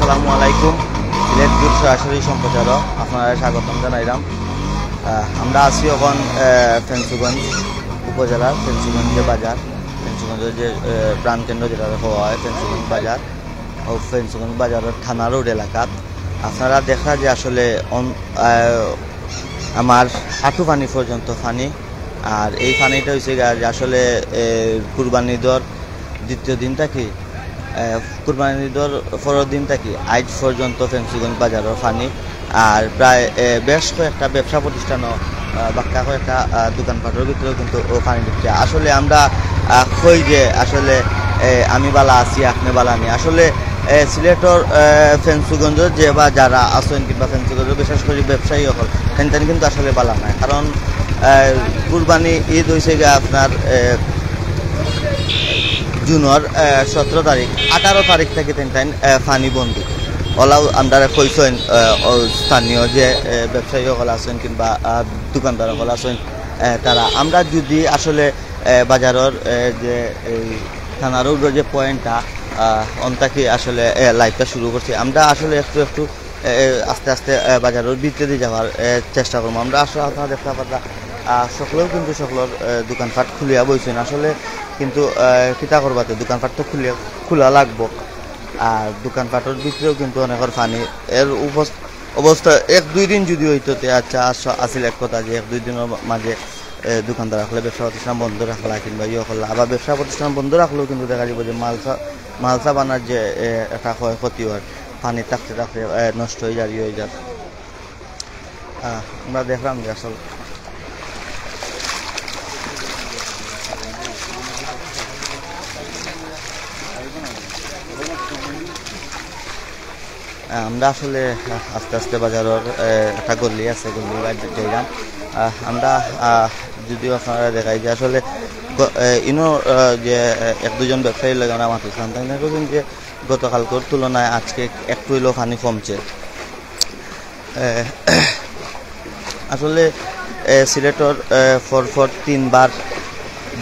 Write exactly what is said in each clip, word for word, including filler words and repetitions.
আসসালামু আলাইকুম। সিলেট গুড সরাসরি সম্প্রচারও আপনারারে স্বাগতম জানাইলাম। আহ, আমরা আছি এখন, আহ, ফেঞ্চুগঞ্জ উপজেলার ফেঞ্চুগঞ্জ যে বাজার, ফেঞ্চুগঞ্জর যে, আহ, প্রাণকেন্দ্র যেটা কওয়া হয় ফেঞ্চুগঞ্জ বাজার, ও ফেঞ্চুগঞ্জ বাজারর থানা রোড এলাকাত। আপনারা দেখরা যে আসলে অন-, আহ, আমার হাঁটু পানি পর্যন্ত পানি। আর এই পানিটা হইছে গিয়া যে আসলে, আহ, কুরবানি ঈদর দ্বিতীয় দিন থাকি, আহ, কুরবানি ঈদর পরের দিন থাকি আইজ পর্যন্ত ফেঞ্চুগঞ্জ বাজারর পানি। আর প্রায়, আহ, বেশ কয়েকটা ব্যবসা প্রতিষ্ঠানও, আহ, বাক্কা কয়েকটা, আহ, দোকানপাটর ভিতরেও কিন্তু ও পানি ঢুকছে। আসলে আমরা, আহ, কই যে আসলে, আহ, আমি বালা আছি, আপনি বালা নি। আসলে, আহ, সিলেটর, আহ, ফেঞ্চুগঞ্জর যে বা যারা আছেন কিংবা ফেঞ্চুগঞ্জর বিশেষ করে ব্যবসায়ী অকল, তেন তেন কিন্তু আসলে বালা নাই। কারণ, আহ, কুরবানি ঈদ হইছে গিয়া আপনার, আহ, জুনর, আহ, সতেরো তারিখ, আঠারো তারিখ থাকি তেন তেন, আহ, পানি বন্ধ। ওলাও আমরারে কইছইন, আহ, ও স্থানীয় যে, আহ, ব্যবসায়ী অকল আছেন কিংবা, আহ, দোকানদার অকল আছেন, আহ, তারা আমরা যদি আসলে, আহ, বাজারর, আহ, যে এই থানা রোডর যে পয়েন্টটা, আহ, অন থাকি আসলে, আহ, লাইভটা শুরু করছি। আমরা আসলে একটু একটু এ, এ, আস্তে আস্তে, এ, বাজারর ভিতরেদি যাওয়ার, এ, চেষ্টা করমু। আমরা আসলে আপনারা দেখতা পাররা, আহ, সকলেও কিন্তু সকলর, এ, দোকানপাট খুলিয়া বইছইন। আসলে কিন্তু, এ, কিতা করবা তে, দোকানপাট তো খুলিয়া, খোলা লাগবো। আর দোকানপাটর ভিতরেও কিন্তু অনেকর পানি। এর উপস-, অবস্থা এক দুই দিন যদি হইতো তে আচ্ছা আস-, আছিল এক কথা যে এক দুই দিনর মা-, মাঝে, এ, দোকানদার অকলে ব্যবসা প্রতিষ্ঠান বন্ধ রাখলা কিংবা ইয়ে করলা। আবার ব্যবসা প্রতিষ্ঠান বন্ধ রাখলেও কিন্তু দেখা যাবো যে মালসা-, মালসামানার যে, এ, একটা ক্ষয়ক্ষতি হয়, পানি থাকতে থাকতে, এ, নষ্ট হয়ে যায়, ইয়ে হয়ে যায়। আহ, আমরা দেখলাম যে আসলে, আহ, আমরা আসলে, আহ, আস্তে আস্তে বাজারর, আহ, একটা গল্লি আছে, গল্লি বাদ যাইলাম। আহ, আমরা, আহ, যদিও আপনারা দেখাই যে আসলে গ-, আহ, ইনো, আহ, যে, আহ, এক দুজন ব্যবসায়ীর লগে আমরা মাতিছিলাম, তাই না, কইছেন যে গতকালকের তুলনায় আজকে একটু হইলেও পানি কমছে। এ, আসলে, এ, সিলেটর, এ, পরপর তিনবার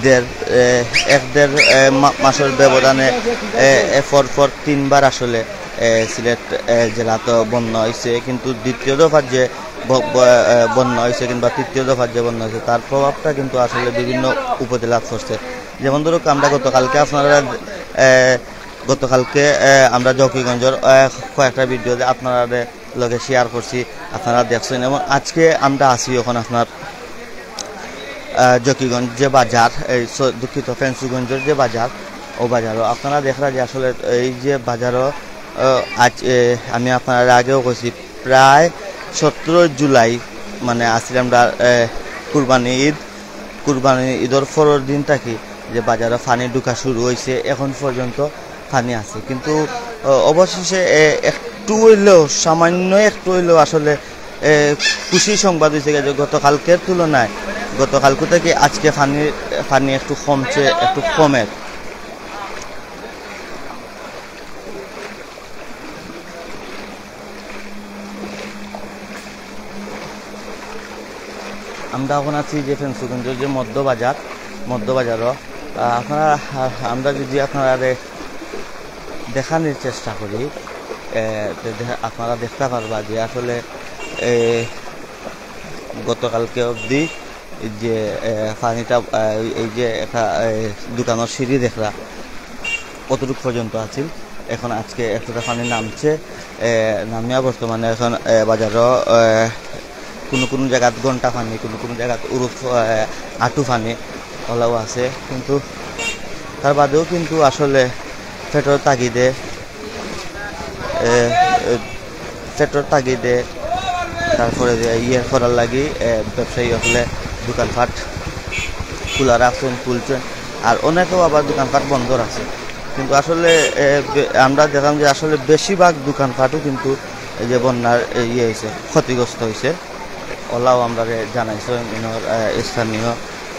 দেড়, এ, এক দেড়, এ, মা-, মাসর ব্যবধানে, এ, এ, পরপর তিনবার আসলে, এ, সিলেট, এ, জেলাত বন্যা হইছে, কিন্তু দ্বিতীয় দফার যে ব-, ব-, এ, বন্যা হইছে কিংবা তৃতীয় দফার যে বন্যা হইছে, তার প্রভাবটা কিন্তু আসলে বিভিন্ন উপজেলাত পড়ছে। যেমন ধরুক, আমরা গতকালকে আপনারা, এ, গতকালকে, এ, আমরা জকিগঞ্জর, এ, কয়েকটা ভিডিও আপনারা লগে শেয়ার করছি, আপনারা দেখছেন। এবং আজকে আমরা আছি এখন আপনার, আহ, জকিগঞ্জ যে বাজার, এই স-, দুঃখিত, ফেঞ্চুগঞ্জর যে বাজার, ও বাজারও আপনারা দেখরা যে আসলে এই যে বাজারও, আহ, আজ, এ, আমি আপনারা আগেও কইছি, প্রায় সতেরো জুলাই মানে আসলে আমরা, এ, কুরবানি ঈদ, কুরবানি ঈদর পরের দিন থাকি যে বাজারও পানি ঢুকা শুরু হইছে, এখন পর্যন্ত পানি আছে। কিন্তু, আহ, অবশেষে, এ, একটু হইলেও, সামান্য একটু হইলেও আসলে, এ, খুশি সংবাদ হইছে গিয়া যে গতকালকের তুলনায় গতকালকে থাকি আজকে পানি, পানি একটু কমছে, একটু কমের। আমরা এখন আছি যে ফেঞ্চুগঞ্জর যে মধ্য বাজার, মধ্য বাজারও, আহ, আপনারা, আহ, আমরা যদি আপনারারে দেখানির চেষ্টা করি, এ, তে দে-, আপনারা দেখতা পারবা যে আসলে, এ, গতকালকে অবধি এই যে, এ, পানিটা, এ, এই যে একটা, এ, দোকানর সিঁড়ি দেখরা, অতটুক পর্যন্ত আছিল। এখন আজকে একটুটা পানি নামছে, এ, নামিয়া বর্তমানে এখন, এ, বাজারও, এ, কোনো কোনো জাগাত ঘন্টা পানি, কোনো কোনো জাগাত উরুপ, এ, আঁটু পানি ওলাও আছে। কিন্তু তার বাদেও কিন্তু আসলে পেটর তাগিদে, এ, এ, পেটর তাগিদে, তারপরে যে ইয়ে করার লাগি, এ, ব্যবসায়ী অকলে দোকানপাট খোলা রাখছেন, খুলছেন, আর অনেকেও আবার দোকানপাট বন্ধ রাখছেন। কিন্তু আসলে, এ, বে-, আমরা দেখলাম যে আসলে বেশিরভাগ দোকানপাটও কিন্তু এই যে বন্যার, এ, ইয়ে হইছে, ক্ষতিগ্রস্ত হইছে। ওলাও আমরারে জানাইছে ইনোর, এ, স্থানীয়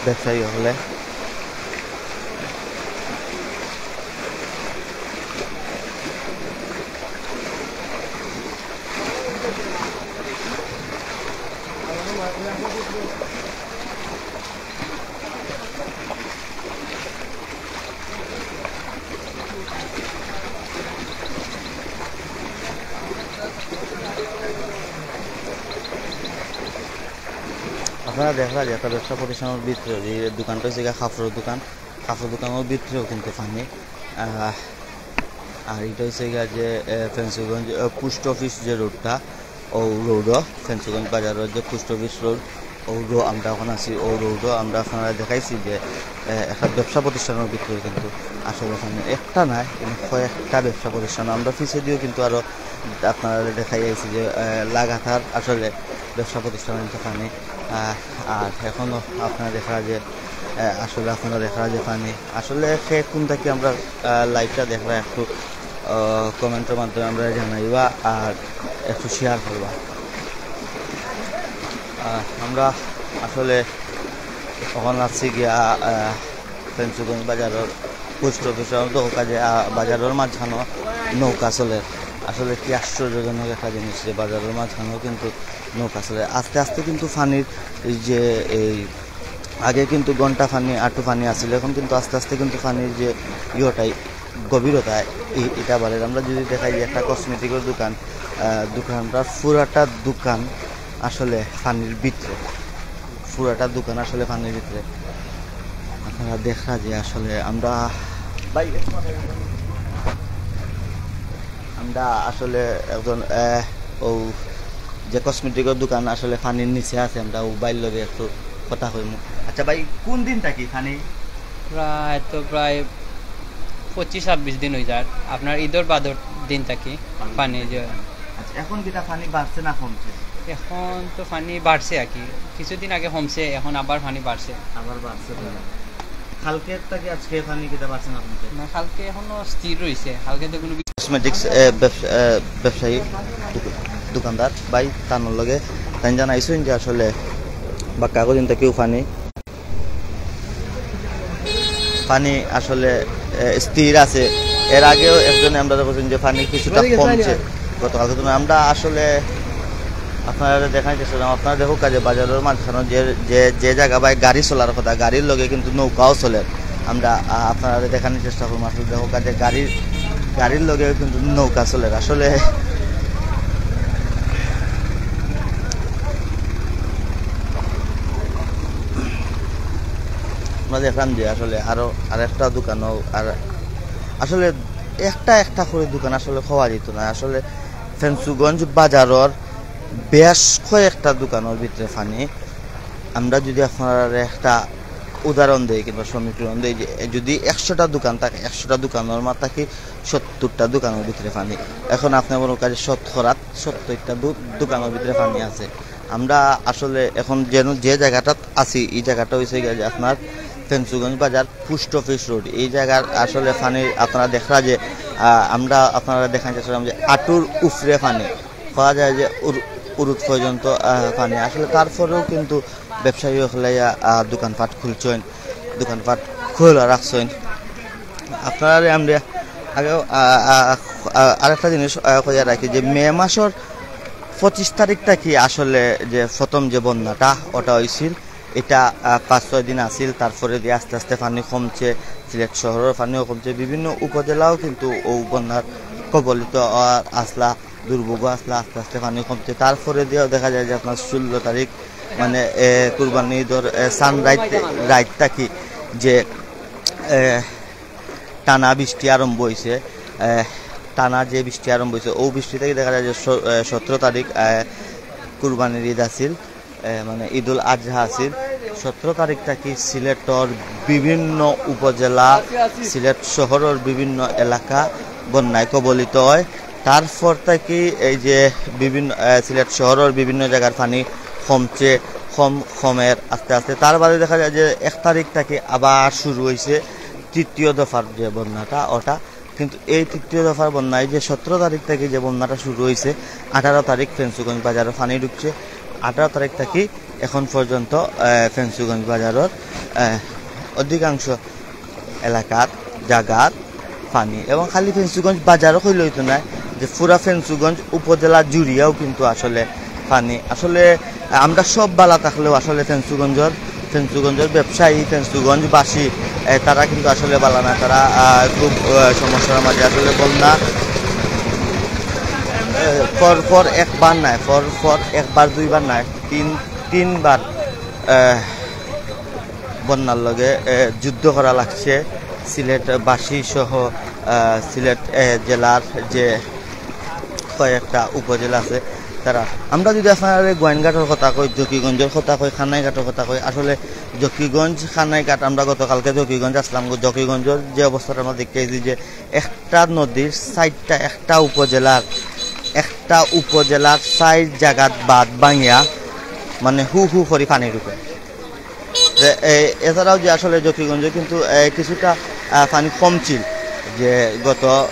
ব্যবসায়ী অকলে। আপনারা দেখরা যে একটা ব্যবসা প্রতিষ্ঠানের ভিতরে যে দোকানটা হইছে গিয়া কাপড়র দোকান, কাপড়র দোকানের ভিতরেও কিন্তু পানি। আহ, আর ইটা হইছে গিয়া যে, এ, ফেঞ্চুগঞ্জ, এ, পোস্ট অফিস যে রোডটা, ও রোডও, ফেঞ্চুগঞ্জ বাজারর যে পোস্ট অফিস রোড, ও রো-, আমরা অখন আছি, ও রোডও আমরা আপনারারে দেখাইছি যে, এ, একটা ব্যবসা প্রতিষ্ঠানের ভিতরে কিন্তু আসলে পানি একটা নায়, কিন্তু কয়েকটা ব্যবসা প্রতিষ্ঠান। আমরা পিছেদিও কিন্তু আরো আপনারারে দেখাই আইছি যে, এ, লাগাতার আসলে ব্যবসা প্রতিষ্ঠান কিন্তু পানি। আহ, আর এখনো আপনারা দেখরা যে, আহ, আসলে আপনারা দেখরা যে পানি। আসলে কে কুন থাকি আমরা, আহ, liveটা দেখরা একটু, আহ, commentর মাধ্যমে আমরারে জানাইবা আর একটু share করবা। আহ, আমরা আসলে অখন আছি গিয়া, আহ, ফেঞ্চুগঞ্জ বাজারর পোস্ট অফিসর দোকানে, আহ, বাজারর মাঝখানো নৌকা চলের। আসলে কি আশ্চর্যজনক একটা জিনিস যে বাজারর মাঝখানো কিন্তু নৌকা চলের। আস্তে আস্তে কিন্তু পানির এই যে এই আগে কিন্তু ঘন্টা পানি, আটু পানি আছিল, এখন কিন্তু আস্তে আস্তে কিন্তু পানির যে ইয়েটাই গভীরতা, ই-, ইটা বাড়ের। আমরা যদি দেখাই যে একটা কসমেটিকর দোকান, আহ, দোকানটা পুরাটা দোকান আসলে পানির ভিতরে, পুরাটা দোকান আসলে পানির ভিতরে। আপনারা দেখরা যে আসলে আমরা, ভাই, আমরা আসলে একজন, আহ, ও যে কসমেটিকর দোকান আসলে পানির নিচে আছে, আমরা ও ভাইর লগে একটু কথা কইমু। আচ্ছা ভাই, কোন দিন থাকি পানি? প্রায় তো প্রায় পঁচিশ ছাব্বিশ দিন হয়ে যায়, আপনার ঈদর বাদর দিন থাকি পানি যে। আচ্ছা, এখন কিতা পানি বাড়ছে না কমছে? এখন তো পানি বাড়ছে আর কি, কিছুদিন আগে কমছে, এখন আবার পানি বাড়ছে। আবার বাড়ছে তো। কালকে থাকি আজকে পানি কিতা বাড়ছে না কমছে? না, কালকে এখনো স্থির রইছে, কালকে তো কোনো কসমেটিক্স, এ, ব্যবসা-, এ, ব্যবসায়ী, দোক-, দোকানদার ভাই তানর লগে তাইন জানাইছইন যে আসলে বাক্কা কদিন থাকি পানি, পানি আসলে, এ, স্থির আছে। এর আগেও একজনে আমরারে কইছইন যে পানি কিছুটা কমছে গতকালকে তুলনায়। আমরা আসলে আপনারারে দেখানির চেষ্টা করলাম। আপনারা দেখউক্কা যে বাজারর মাঝখানো যে, যে, যে জাগা বায় গাড়ি চলার কথা, গাড়ির লগে কিন্তু নৌকাও চলের। আমরা, আ, আপনারারে দেখানির চেষ্টা করমু। আসলে দেখউক্কা যে গাড়ির, গাড়ির লগেও কিন্তু নৌকা চলের। আসলে আমরা দেখলাম যে আসলে আরো আরেকটা দোকানও, আর আসলে একটা একটা করি দোকান আসলে কওয়া যাইতো না। আসলে ফেঞ্চুগঞ্জ বাজারর বেশ কয়েকটা দোকানর ভিতরে পানি। আমরা যদি আপনারারে একটা উদাহরণ দেই কিংবা সমীকরণ দেই যে যদি একশোটা দোকান থাকে, একশোটা দোকানর মাঝে থাকি সত্তরটা দোকানর ভিতরে পানি। এখন আপনে মনে করেন শতকরা সত্তরটা দু-, দোকানর ভিতরে পানি আছে। আমরা আসলে এখন যেন যে জাগাটাত আছি, ই জাগাটা হইছে গিয়া যে আপনার ফেঞ্চুগঞ্জ বাজার পোস্ট অফিস রোড। এই জাগার আসলে পানি আপনারা দেখরা যে, আহ, আমরা আপনারারে দেখানির চেষ্টা করলাম যে আটুর উপরে পানি, কওয়া যায় যে উর-, উরুত পর্যন্ত, আহ, পানি। আসলে তারপরেও কিন্তু ব্যবসায়ী অকলে, আহ, দোকানপাট খুলছইন, দোকানপাট খোলা রাখছইন। আপনারারে আমরা আগেও, আহ, আহ, আহ, আরেকটা জিনিস, আহ, কইয়া রাখি যে মে মাসর পঁচিশ তারিখ থাকি আসলে যে প্রথম যে বন্যাটা ওটা হইছিল, এটা, আহ, পাঁচ ছয় দিন আছিল, তারপরে দিয়ে আস্তে আস্তে পানি কমছে, সিলেট শহরর পানিও কমছে, বিভিন্ন উপজেলাও কিন্তু ও বন্যার কবলিত, আহ, আসলা, দুর্ভোগ আসলা, আস্তে আস্তে পানি কমছে। তারপরে দিয়েও দেখা যায় যে আপনার ষোলো তারিখ মানে, এ, কুরবানি ঈদর, এ, সান রাইত, রাইত থাকি যে, এ, টানা বৃষ্টি আরম্ভ হইছে, এ, টানা যে বৃষ্টি আরম্ভ হইছে, ও বৃষ্টি থাকি দেখা যায় যে স-, এ, সতেরো তারিখ, এ, কুরবানির ঈদ আছিল, এ, মানে ঈদুল আজহা আছিল। সতেরো তারিখ থাকি সিলেটর বিভিন্ন উপজেলা, সিলেট শহরর বিভিন্ন এলাকা বন্যায় কবলিত হয়। তারপর থাকি এই যে বিভিন্ন, এ, সিলেট শহরর বিভিন্ন জাগার পানি কমছে, কম, কমের আস্তে আস্তে। তার বাদে দেখা যায় যে এক তারিখ থাকি আবার শুরু হইছে তৃতীয় দফার যে বন্যাটা, ওটা। কিন্তু এই তৃতীয় দফার বন্যায় যে সতেরো তারিখ থাকি যে বন্যাটা শুরু হইছে, আঠারো তারিখ ফেঞ্চুগঞ্জ বাজারো পানি ঢুকছে। আঠারো তারিখ থাকি এখন পর্যন্ত, এ, ফেঞ্চুগঞ্জ বাজারর, এ, অধিকাংশ এলাকার জাগাত পানি, এবং খালি ফেঞ্চুগঞ্জ বাজারও কইলে হইতো না, যে পুরা ফেঞ্চুগঞ্জ উপজেলা জুড়িয়াও কিন্তু আসলে পানি। আসলে আমরা সব বালা থাকলেও আসলে ফেঞ্চুগঞ্জর, ফেঞ্চুগঞ্জর ব্যবসায়ী, ফেঞ্চুগঞ্জবাসী, এ, তারা কিন্তু আসলে বালা না, তারা, আহ, খুব, আহ, সমস্যার মাঝে আসলে বন্যা, এ, পর পর একবার নায়, পর পর একবার দুইবার নায়, তিন, তিনবার আহ, বন্যার লগে, আহ, যুদ্ধ করা লাগছে সিলেটবাসী সহ, আহ, সিলেট, আহ, জেলার যে কয়েকটা উপজেলা আছে তারা। আমরা যদি আপনার গোয়াইনঘাটর কথা কই, জকিগঞ্জর কথা কই, কানাইঘাটর কথা কই, আসলে জকিগঞ্জ, কানাইঘাট, আমরা গতকালকে জকিগঞ্জ আসলাম, জকিগঞ্জর যে অবস্থাটা আমরা দেখতে পাইছি যে একটা নদীর চাইরটা, একটা উপজেলার, একটা উপজেলার চাইর জাগাত বাঁধ ভাঙিয়া মানে হু হু করি পানি ঢুকে। যে, এ, এছাড়াও যে আসলে জকিগঞ্জে কিন্তু, এ, কিছুটা, আহ, পানি কমছিল, যে গত,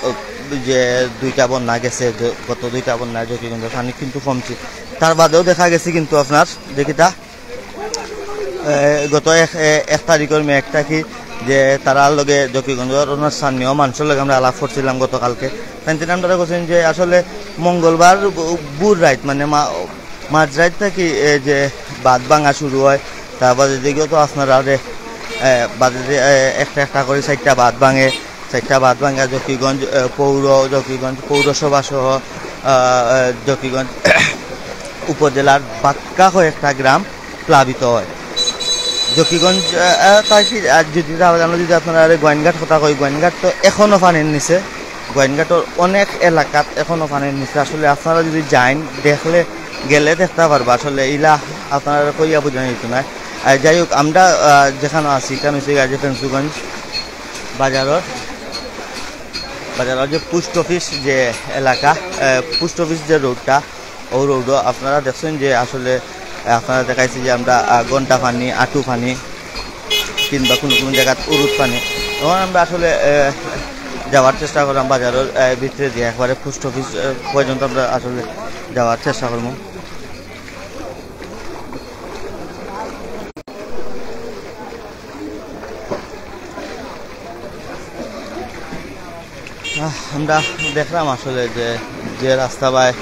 যে দুইটা বন্যা গেছে, যে গত দুইটা বন্যায় জকিগঞ্জের পানি কিন্তু কমছিল। তার বাদেও দেখা গেছে কিন্তু আপনার যে কিতা, এ, গত এক, এ, এক তারিখর মেঘ থাকি যে তারার লগে জকিগঞ্জর ওনার স্থানীয় মানুষের লগে আমরা আলাপ করছিলাম গতকালকে। তাইন তারা কইছেন যে আসলে মঙ্গলবার ভো-, ভোর রাইত, মানে মা-, মাঝরাইত থাকি, এ, যে বাঁধ ভাঙা শুরু হয়, তারপরে যেদিকে তো আপনারা যে, এ, বাদে যে, এ, একটা একটা করি চাইরটা বাঁধ ভাঙে, চাইরটা বাঁধ ভাঙা জকিগঞ্জ, এ, পৌর, জকিগঞ্জ পৌরসভা সহ, আ, এ, জকিগঞ্জ উপজেলার বাক্কা কয়েকটা গ্রাম প্লাবিত হয়। জকিগঞ্জ, আহ, আহ, তাই কি, আর যদি তাহলে আমরা যদি আপনারা আরে গোয়াইনঘাট কথা কই, গোয়াইনঘাট তো এখনো পানির নিচে, গোয়াইনঘাটর অনেক এলাকাত এখনো পানির নিচে। আসলে আপনারা যদি যাইন, দেখলে, গেলে দেখতা পারবা। আসলে ইলা আপনারা কইয়া বুঝানি হইতো না। আর যাই হোক, আমরা, আহ, যেখানো আছি, এখানো হচ্ছে গিয়া যে ফেঞ্চুগঞ্জ বাজারর, বাজারর যে পোস্ট অফিস যে এলাকা, আহ, পোস্ট অফিস যে রোডটা, ও রোডও আপনারা দেখছেন যে আসলে, আহ, আপনারা দেখাইছি যে আমরা, আহ, ঘন্টা পানি, আটু পানি, কিংবা কোনো কোনো জায়গাত উরুত পানি। তখন আমরা আসলে, আহ, যাওয়ার চেষ্টা করলাম বাজারর, আহ, ভিতরে দিয়ে একবারে পোস্ট অফিস, আহ, পর্যন্ত আমরা আসলে যাওয়ার চেষ্টা করবো। আহ, আমরা দেখলাম আসলে যে, যে রাস্তা বায়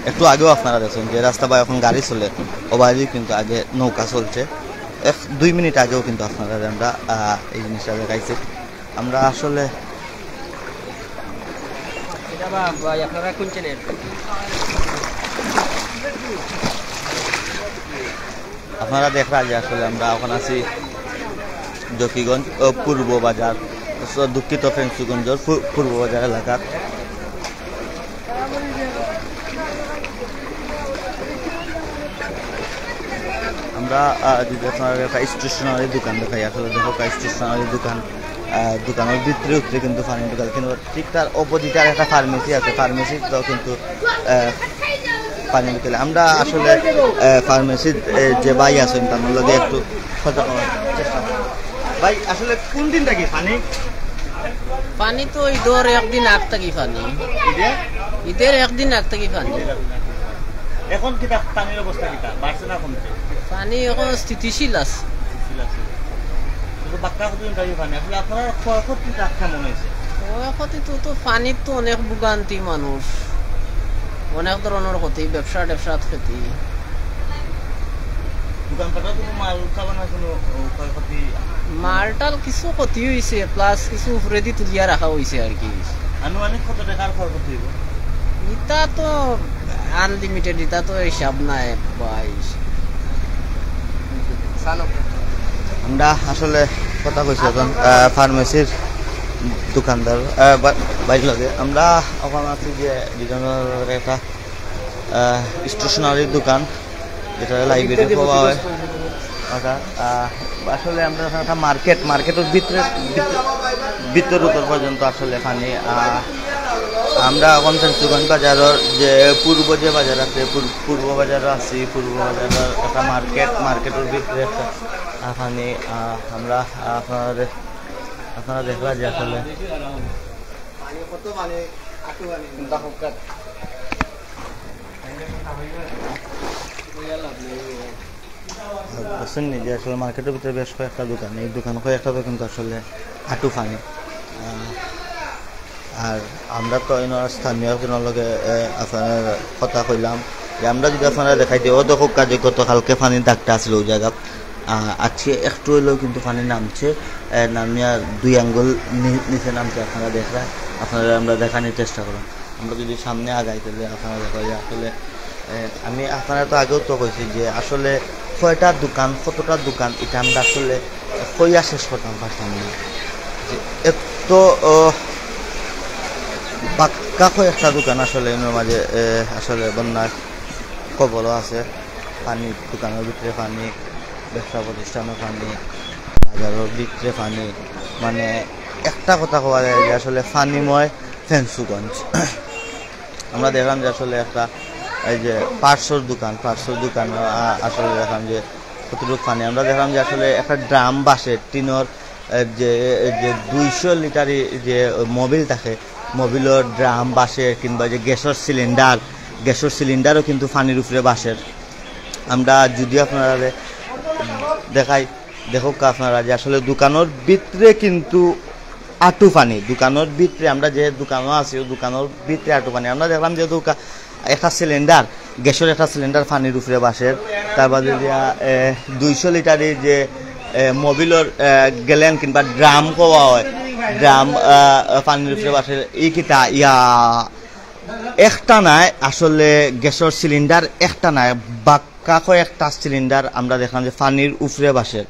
একটু আগেও আপনারা দেখছেন, যে রাস্তা বায় এখন গাড়ি চলে, ও বাইরেও কিন্তু আগে নৌকা চলছে। এক দুই মিনিট আগেও কিন্তু আপনারা আমরা, আহ, এই জিনিসটা দেখাইছি। আমরা আসলে এটা বা-, বা-, আপনারা কোন চ্যানেল? আপনারা দেখরা যে আসলে আমরা এখন আছি জকিগঞ্জ, ও, পূর্ব বাজার, স-, দুঃখিত, ফেঞ্চুগঞ্জর পূ-, পূর্ব বাজার এলাকাত। আমরা, আহ, যদি আপনারা একটা স্টেশনারি দোকান দেখাই, আসলে দেখো একটা স্টেশনারি দোকান, আহ, দোকানর ভিতরে উতরে কিন্তু পানি ঢুকাল, কিন্তু ঠিক তার অপোজিটে আর একটা ফার্মেসি আছে, ফার্মেসিত কিন্তু, আহ, পানি ঢুকাইল। আমরা আসলে, আহ, ফার্মেসির, আহ, যে ভাই আছেন, তার লগে একটু কথা কওয়ার চেষ্টা করি। ভাই, আসলে কোন দিন থাকি পানি? পানি তো ঈদর একদিন আগ থাকি পানি। ঈদে? ঈদর একদিন আগ থাকি পানি। এখন কিতা পানির অবস্থা কিতা? বাড়ছে না কমছে? পানি এখন স্থিতিশীল আছে। স্থিতিশীল আছে। তো বাক্কা কতদিন থাকি পানি? আসলে আপনার ক্ষয়ক্ষতি কেমন হয়েছে? ক্ষয়ক্ষতি তো, তো পানির তো অনেক ভোগান্তি মানুষ, অনেক ধরনের ক্ষতি, ব্যবসা ট্যাবসাত ক্ষতি। দোকানপাটর কোনো মাল সামানর কোনো, ও, ক্ষয়ক্ষতি? মালটাল কিছু ক্ষতি হইছে, plus কিছু উপরেদি তুলিয়া রাখা হইছে আর কি। আনুমানিক কত টাকার ক্ষয়ক্ষতি হইব? ইটা তো unlimited, ইটা তো হিসাব নাই ভাই। আমরা আসলে কথা কইছি এখন, আহ, ফার্মেসির দোকানদার, আহ, বা-, ভাইর লগে। আমরা ওখানে আছি যে দুজনের একটা, আহ, স্টেশনারি দোকান, যেটা লাইব্রেরি পাওয়া হয়। অর্থাৎ, আহ, আসলে আমরা ওখানে একটা মার্কেট, মার্কেটের ভিতরে, ভিতরে, ভিতর উত্তর পর্যন্ত আসলে পানি। আহ, আমরা এখন ফেঞ্চুগঞ্জ বাজারের যে পূর্ব যে বাজার আছে, পূর্ব, পূর্ব বাজারও আছি, পূর্ব বাজারের একটা মার্কেট, মার্কেটের ভিতরে একটা, আহ, পানি। আহ, আমরা, আহ, আপনাদের, আপনারা দেখলা যে আসলে বুঝছেন নি যে আসলে মার্কেটের ভিতরে বেশ কয়েকটা দোকান, এই দোকান কয়েকটা তো কিন্তু আসলে আটু পানি। আহ, আর আমরা তো এনার স্থানীয় একজনের লগে, এ, আপনার কথা কইলাম যে আমরা যদি আপনারা দেখাই দিই, ও দেখো কাজে গতকালকে পানির দাগটা আছিল ওই জায়গা, আহ, আজকে একটু হইলেও কিন্তু পানি নামছে, এ, নামিয়া দুই আঙ্গুল নি-, নিচে নামছে। আপনারা দেখরা, আপনারা আমরা দেখানোর চেষ্টা করলাম। আমরা যদি সামনে আগাই, তাহলে আপনারা দেখা যায় আসলে, এ, আমি আপনারা তো আগেও তো কইছি যে আসলে কয়টা দোকান, কতটা দোকান, ইটা আমরা আসলে কইয়া শেষ করতাম পারতাম না। যে এত, ও, বাক্কা কয়েকটা দোকান আসলে এর মাঝে, এ, আসলে বন্যার কবলও আছে। পানি, দোকানর ভিতরে পানি, ব্যবসা প্রতিষ্ঠানও পানি, বাজারর ভিতরে পানি। মানে, একটা কথা কওয়া যায় যে আসলে পানিময় ফেঞ্চুগঞ্জ। আমরা দেখলাম যে আসলে একটা, এই যে পার্টসর দোকান, পার্টসর দোকান, আ, আসলে দেখলাম যে কতটুকু পানি। আমরা দেখলাম যে আসলে একটা ড্রাম বাসে টিনর, এ, যে, যে দুইশো লিটার যে মোবিল থাকে, মোবিলর ড্রাম বাসে, কিংবা যে গ্যাসর সিলিন্ডার, গ্যাসর সিলিন্ডারও কিন্তু পানির উপরে বাসের। আমরা যদি আপনারা দেখাই, দেখউক্কা আপনারা যে আসলে দোকানর ভিতরে কিন্তু আটু পানি, দোকানর ভিতরে আমরা যে দোকানো আছি, ও দোকানর ভিতরে আটু পানি। আমরা দেখলাম যে দোকা-, একটা সিলিন্ডার, গ্যাসর একটা সিলিন্ডার পানির উপরে বাসের, তার বাদে দিয়া, এ, দুইশো লিটারের যে, এ, মোবিলর, এ, গ্যালন কিংবা ড্রাম কওয়া হয়, ড্রাম, আ, পানির উপরে বাসের। ই কিতা ইয়া, একটা নায়, আসলে গ্যাসর সিলিন্ডার একটা নায়, বাক্কা কয়েকটা সিলিন্ডার আমরা দেখলাম যে পানির উপরে বাসের।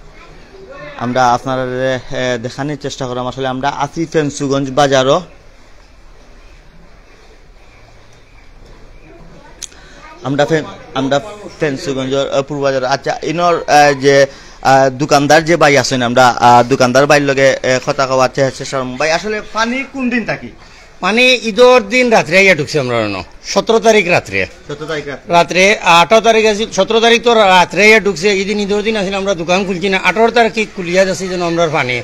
আমরা আপনারারে, এ, দেখানির চেষ্টা করলাম। আসলে আমরা আছি ফেঞ্চুগঞ্জ বাজারও। আমরা ফেন-, আমরা ফেঞ্চুগঞ্জর, এ, পূর্ব বাজার। আচ্ছা, ইনর, এ, যে, আ, দোকানদার যে ভাই আছেন, আমরা, আ, দোকানদার ভাইর লগে, এ, কথা কওয়ার চে-, চেষ্টা করমু। ভাই, আসলে পানি কোন দিন থাকি? মানে, ঈদর দিন রাত্রে আইয়া ঢুকছে আমরার অনো, সতেরো তারিখ রাত্রে। সতেরো তারিখ রাত্রে। রাত্রে, আঠারো তারিখ আছিল, সতেরো তারিখ তো রাত্রে আইয়া ঢুকছে। ইদিন ঈদর দিন আছিল, আমরা দোকান খুলছি না। আঠারো তারিখ খুলিয়া যাচ্ছি যেন আমরার পানি।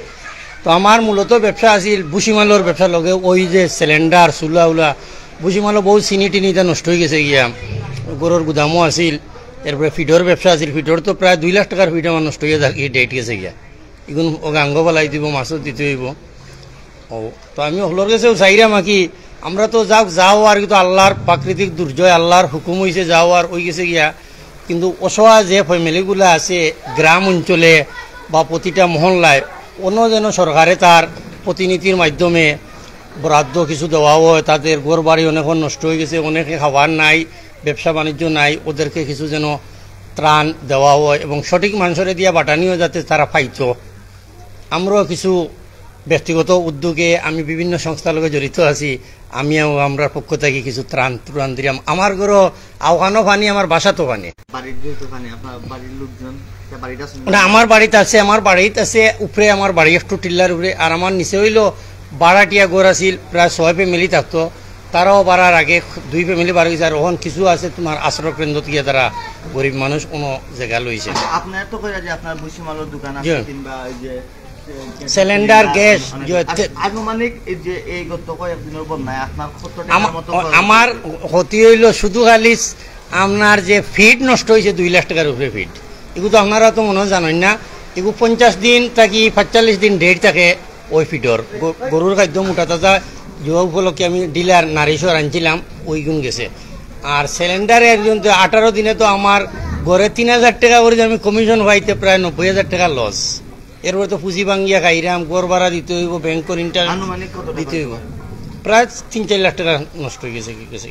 তো আমার মূলত ব্যবসা আছিল ভুসিমালর ব্যবসা, লগে ওই যে সিলিন্ডার, চুলা উলা, ভুসিমালো বহুত চিনি টিনি ইতা নষ্ট অইগেছে গিয়া। গরুর গুদামও আছিল, এরপরে ফিডর ব্যবসা আছিল, ফিডর তো প্রায় দুই লাখ টেকার ফিড আমার নষ্ট অইয়া যা-, ই ডেট গেছে গিয়া। ইগুন ও গাঙ্গো ফালাই দিব, মাছও দিতে অইব। ও, তো আমি হকলর গেছেও চাইরাম আর কি, আমরা তো যাও, যাও আর কি, তো আল্লাহর প্রাকৃতিক দুর্যোগ, আল্লাহর হুকুম অইছে, যাও আর অইগেছে গিয়া। কিন্তু অসহায় যে ফ্যামিলিগুলা আছে গ্রাম অঞ্চলে বা প্রতিটা মহল্লায়, অনো যেন সরকারে তার প্রতিনিধির মাধ্যমে বরাদ্দ কিছু দেওয়া হয়, তাদের ঘর বাড়ি অনেক নষ্ট অইগেছে, অনেকে খাবার নাই, ব্যবসা বাণিজ্য নাই, ওদেরকে কিছু যেন ত্রাণ দেওয়া হয় এবং সঠিক মানুষরে দিয়া বাটানিও যাতে তারা পাইতো। আমরাও কিছু ব্যক্তিগত উদ্যোগে আমি বিভিন্ন সংস্থার লগে জড়িত আছি, আমিও আমরার পক্ষ থাকি কিছু ত্রাণ ত্রাণ দিলাম। আমার ঘরো আওখানো পানি, আমার বাসাতো পানি। বাড়িত যেহেতু পানি, আপনার বাড়ির লোকজন, তা বাড়িত আছেন? না, আমার বাড়িত আছে, আমার বাড়িত আছে উপরে, আমার বাড়ি একটু টিল্লার উপরে, আর আমার নিচে অইলো ভাড়াটিয়া ঘর আছিল, প্রায় ছয় ফ্যামিলি থাকতো, তারাও বাড়ার আগে দুই ফ্যামিলি বাড়ি গেছে, আর অখন কিছু আছে তোমার আশ্রয় কেন্দ্র থেকে তারা গরিব মানুষ কোনো জায়গা লইছে। আপনার তো কইরা যে আপনার ভুসিমালর দোকান আছে জি। কিংবা ওই যে সিলিন্ডার, গ্যাস, আন-, জি, আন-, তে- আনুমানিক এই যে এই গত কয়েকদিনের বন্যায় আপনার কত টাকার আমা-, মতো খরচ আমার হয়েছে? ক্ষতি অইলো শুধু খালি স-, আপনার যে ফিড নষ্ট অইছে দুই লাখ টেকার উপরে ফিড। এগু তো আপনারা তো মনে হয় জানেন না, এগু পঞ্চাশ দিন থাকি পাঁচচল্লিশ দিন ডেট থাকে ওই ফিডর। গ-, গরুর খাদ্য মোটা তাজা জুয়া উপলক্ষে আমি ডিলার নারিশর আনছিলাম, ওইগুন গেছে। আর সিলিন্ডারে একজন তো আঠারো দিনে তো আমার ঘরে তিন হাজার টেকা করে যে আমি কমিশন পাইতে প্রায় নব্বই হাজার টেকা লস। এরপরে তো পুঁজি ভাঙ্গিয়া খাইরাম, ঘর ভাড়া দিতে অইব, ব্যাংকর ইন্টারেস্ট আনুমানিক কত টাকা দিতে অইব। প্রায় তিন চার লাখ টেকা নষ্ট অইগেছে কি গেছে।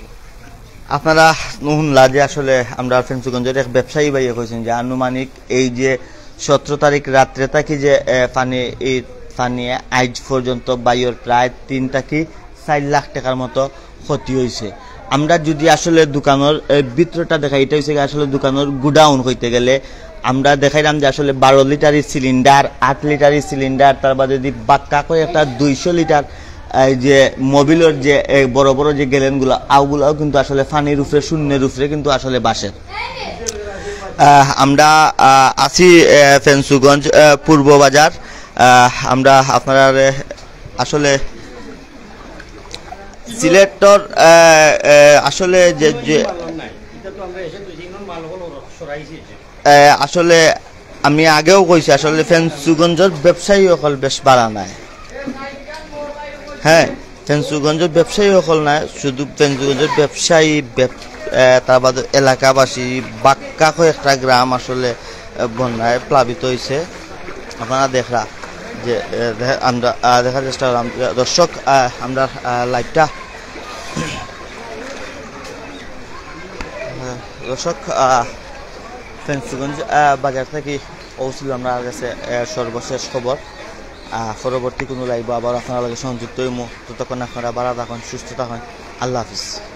আপনারা হুনলা যে আসলে আমরা ফেঞ্চুগঞ্জর এক ব্যবসায়ী ভাইয়ে কইছেন যে আনুমানিক এই যে সতেরো তারিখ রাত্রে থাকি যে, এ, পানি, এই পানি আইজ পর্যন্ত বাইর প্রায় তিন থাকি চার লাখ টেকার মতো ক্ষতি অইছে। আমরা যদি আসলে দোকানর, এ, ভিতরটা দেখাই, ইটা অইছে গি আসলে দোকানর গুডাউন কইতে গেলে। আমরা দেখাইলাম যে আসলে বারো লিটারি সিলিন্ডার, আট লিটারি সিলিন্ডার, তার বাদে যদি বাক্কা কয়েকটা দুইশো লিটার, এই যে মোবিলর যে, এ, বড় বড় যে গ্যালনগুলা, আউগুলাও কিন্তু আসলে পানির উপরে, শূন্যের উপরে কিন্তু আসলে বাসের। আহ, আমরা, আহ, আছি, আহ, ফেঞ্চুগঞ্জ, আহ, পূর্ব বাজার। আহ, আমরা আপনারা, আহ, আসলে সিলেটর, আহ, আহ, আসলে যে, যে, আহ, আসলে আমি আগেও কইছি, আসলে ফেঞ্চুগঞ্জর ব্যবসায়ী অকল বেশ বাড়া নাই। হ্যাঁ, ফেঞ্চুগঞ্জর ব্যবসায়ী অকল নায়, শুধু ফেঞ্চুগঞ্জর ব্যবসায়ী, ব্যব-, আহ, তার বাদে এলাকাবাসী, বাক্কা কয়েকটা গ্রাম আসলে, আহ, বন্যায় প্লাবিত অইছে। আপনারা দেখরা যে, আহ, দেখ-, আমরা, আহ, দেখার চেষ্টা করলাম। আহ, দর্শক, আহ, আমরা, আহ, লাইভটা, আহ, দর্শক, আহ, ফেঞ্চুগঞ্জ আহ, বাজার থাকি অউ ছিল আমরার গেছে আহ, সর্বশেষ খবর। আহ, পরবর্তী কুনু লাইভো আবার আপনারার লগে সংযুক্ত অইমু। ততক্ষণ আপনারা ভালা থাকইন, সুস্থ থাকইন। আল্লাহ হাফিজ।